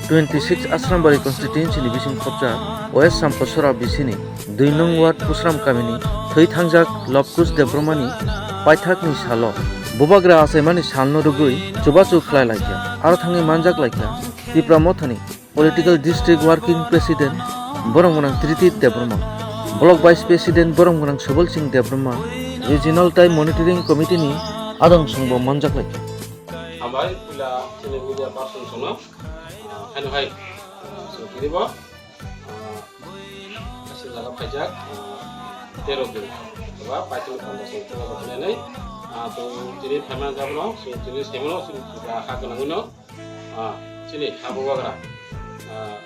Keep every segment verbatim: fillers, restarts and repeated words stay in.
Twenty six Asrambari constituency ni bising khopjak West Sampasora B C ni dui nong ward Pusram kamini thwi thangjak Lobkuch Debbarma ni paithak ni salo bubagra achaimani salno rwgwi chubachu khlai laikha, aro thangwi manjak laikha Tipra Mothani Political District Working President borok gwnang Triti Debbarma, Block Vice President borok gwnang Subal Singh Debbarma, Regional tei Monitoring Committee ni adong songbo manjak laikha. Hambai, puila chini media person sono, ah, haino hai, ah, song kiribo, ah, aswk jaga phaijak, ah, tero din, eba paithak panda song kiribo khainai, ah, tong tini phaima jabro, song tini semano, song ha gwnangwino, ah, chini ha bubagra, ah,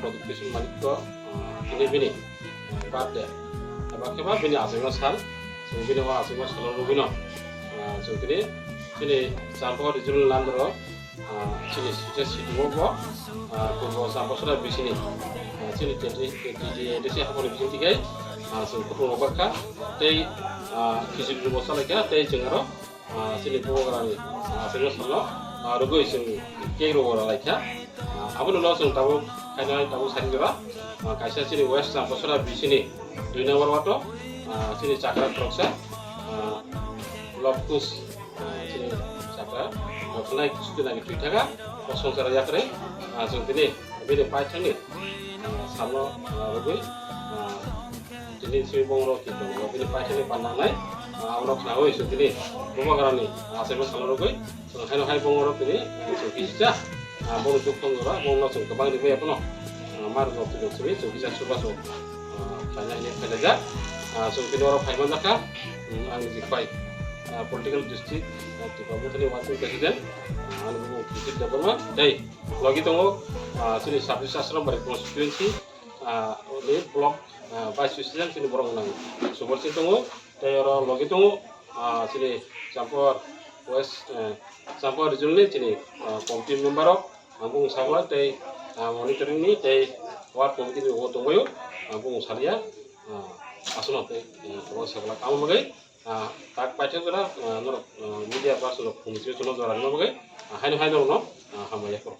Pradyut Kishore Manikya, ah, tini bini, ah, birthday. Eba khe ba bini achaima sal, chwng bini o achaima salo rwgwino, ah, chwng tini chini Champakha Regional Landro, ah, chini sijak situngo bo, ah, Purbo Champasora bisini, ah, chini T T A D C haponi bising tikai, ah, chwng kutung rok bakha, tei, ah, khichiri rwbo chalaikha, tei chwng aro ah, chini bubagrani, ah, chini salo, ah, rwgwi chwng cake rwgo rwlaikha. Ah, aboni ulo chwng tabuk khainai tabuk sari jora, ah, kaisa chini West Champasora B C ni dui number ward o, ah, chini chakra khoroksa, ah, Lobkuch, ah, chini chakra, ah, khwnai kusuti nagi twi thaka, o swngchar yakrwi, ah, chwng tini bini paithakni, ah, salno, ah, rwgwi, ah, tini simi bongorok twi tongo, bini paithakni pandangnai, ah, abono khnaui chwng tini bubagrani, ah, achaima salno rwgwi, chwng haino hai bongorok tini, ah, chwng kisa, ah, bono duk tong jora, bono chwng kwbang rwgwi abono, ah, mar rok twi simi chwng kisa chubachu, ah, khlainai hinwi khlailaijak. Ah, chwng tini oro phai manjakha, hmm, ang niji bai, ah, political district, ah, Tipra Mothani working president, ah, ani bumo Triti Debbarma, tei logi tongo, ah, chini Sabdi Sasrambari constituency, ah, ni block, ah, vice president chini borok nang Subal Singh tongo, tei oro logi tongo, ah, chini Champur West, eh, Champur region ni chini, ah, committee member rok, ah, bung sakla tei, ah, monitoring ni tei ward committee ni bo tongbaio, ah, bung salia, ah, aswkno tei, eh, bo sakla tamo bagwi. Ah, tak paithak jora, ah, norok, ah, media person rok phung simi chwngno jora rwna bagwi, ah, haino hai norokno, ah, hambai yaphuru.